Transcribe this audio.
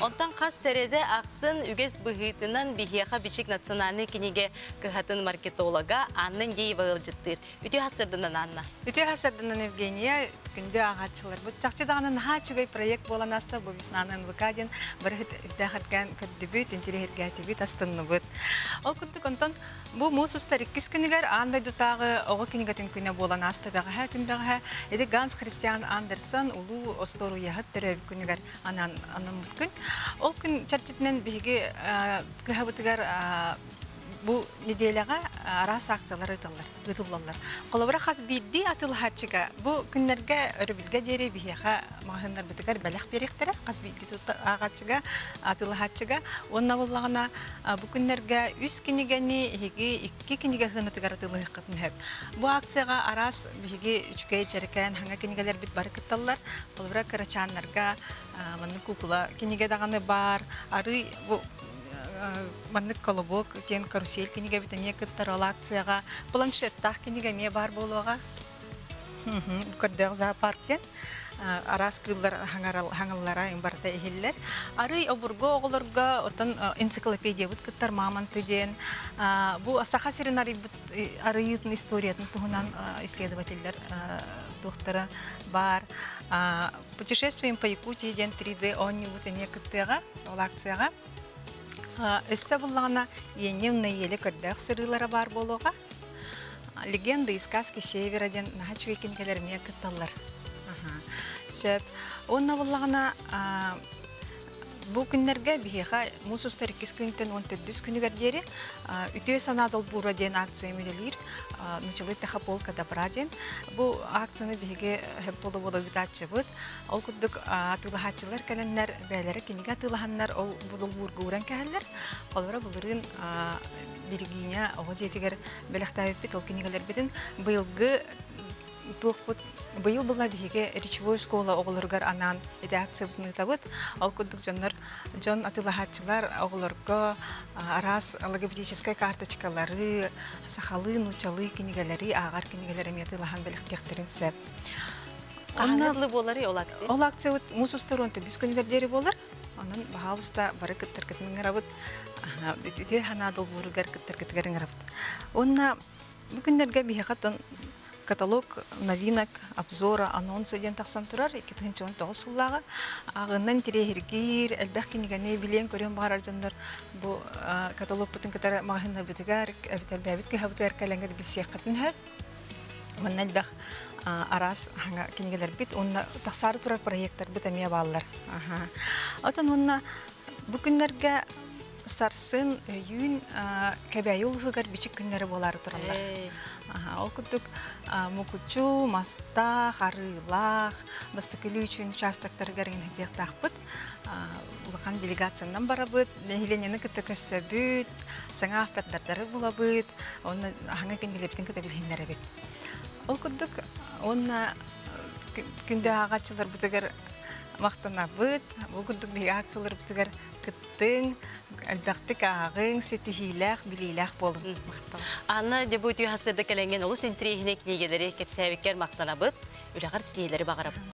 Онтон хас сэрэдэ ахсын үгэс быһыытынан биһиэхэ Бичик национальнай кинигэ кыһатын маркетолога Анна Индеева ыалдьыттыыр. Үтүө сарсыарданан Анна. Үтүө сарсыарданан Евгения, күндү ааҕааччыларбыт. Чахчы даҕаны наһаа үчүгэй проект буолан ааста бу Весна НВК диэн бары үрдээх көрдүбүт, интириэһиргээтибит, астынныбыт. Ол курдук онтон Бу муус устар иккис күнүгэр аан дойдутааҕы оҕо кинигэтин күнэ буолан ааста бэҕэһээ күн бэҕэһээ ити Ганс Христиан Андерсон улуу остуоруйаһыт төрөөбүт күнүгэр анаан анаммыт күн. Ол күн чэрчитинэн биһиги кыһабытыгар бу нэдиэлэҕэ араас акциялар ыыталлар, ыытыллаллар. Холобура, хас биирдии атыылаһааччыга бу күннэргэ өрөбүлгэ диэри биһиэхэ маҕаһыыннарбытыгар бэлэх биэриэхтэрэ, хас биирдии ааҕааччыга, атыылаһааччыга. Уонна буоллаҕына, Бу күннэргэ үс кинигэни эһиги икки кинигэ сыанатыгар атыылаһыаххытын сөп. Бу акцияҕа араас биһиги үчүгэй дьэрэкээн хаҥа кинигэлэрбит бары кытталлар. Холобура, кырачааннарга маннык куукула кинигэ даҕаны баар. Арыы бу маннык колобок диэн карусель кинигэбит эмиэ кыттар ол акцияҕа. Планшеттаах кинигэ эмиэ баар буолуоҕа. Көрдөөх зоопарк диэн араас кыыллар хаҥаллара барыта иһиллэр. Арый обургу оҕолорго оттон энциклопедиябыт кыттар мамонты диэн бу Саха сирин арыйбыт арыйыытын историятын туһунан исследователлэр туохтара баар. Путешествуем по Якутии диэн 3D оонньуубут эмиэ кыттыаҕа ол акцияҕа. Өссө буллаҕына иэнньэ уонна иэлэ көрдөөх сырыылара баар буолуоҕа. Легенды и сказки Севера диэн наһаа үчүгэй кинигэлэр эмиэ кытталлар. Сөп. Уонна буллаҕына бу күннэргэ биһиэхэ муус устар иккис күнтэн уон төрдүс күнүгэр диэри үтүө санаа долбуура диэн акция үлэлиир. Нучалыы Техополка добра диэн. Бу акцияны биһиги хөп буола-буола ыытааччыбыт. Ол курдук атыылаһааччылар кэлэннэр бэйэлэрэ кинигэ атыылаһаннар ол бу долбуурга ууран кэһэллэр. Холобура былырыын Виргиния оҕо дьиэтигэр бэлэхтээбиппит ол кинигэлэрбитин быйылгы туохпут быйыл была биһиги речевой школа оҕолоругар анаан ити акциябытын ыытабыт. Ол курдук дьоннор дьон атыылаһааччылар оҕолорго араас логопедическай карточкалары, сахалыы, нууччалыы кинигэлэри, ааҕар кинигэлэри эмиэ атыылаһан бэлэхтиэхтэрин сөп. Хаһан буоларый ол акция? Ол акциябыт муус устар уон төрдүс күнүгэр диэри буолар. Онон, баһаалыста, бары кыттаргытын ыҥырабыт. Үтүө санаа долбууругар кыттаргытыгар ыҥырабыт. Уонна бу күннэргэ биһиэхэ каталог новинок, обзора, анонса диэн тахсан турар 2019 сыллааҕы. Ааҕыннан интириэһиргиир, элбэх кинигэни билиэн-көрүөн баҕарар дьоннор бу каталогпутун кытары маҕаһыыннарбытыгар, эбэтэр бэйэбит кыһабытыгар кэлэҥҥит билсиэххитин сөп. Манна элбэх араас хаҥа кинигэлэрбит уонна тахсаары турар проекттарбыт эмиэ бааллар. Отон уонна бу күннэргэ сарсын, өйүүн Кэбээйи улууһугар бичик күннэрэ буолаары тураллар. Ол курдук Мукучу, Мастаах, Арыылаах, Бастакы Өлүү участоктарыгар иҥэһдиэхтаахпыт. Улахан делегациянан барабыт, нэһилиэнньэни кытта көрсөбүт, саҥа автордары булабыт, уонна аһаҥа кинигэлэрбитин кытта билиһиннэрэбит. Ол курдук уонна күндү ааҕааччыларбытыгар махтанабыт. Бу курдук биһиги акцияларбытыгар кыттыҥ, элбэхтик ааҕыҥ, ситиһиилээх, билиилээх буолуҥ. Махтал. Анна, дьэ бу үтүө сарсыарда кэлэҥҥин олус интириэһинэй кинигэлэри кэпсээбиккэр махтанабыт. Үлэҕэр ситиһиилэри баҕарабыт.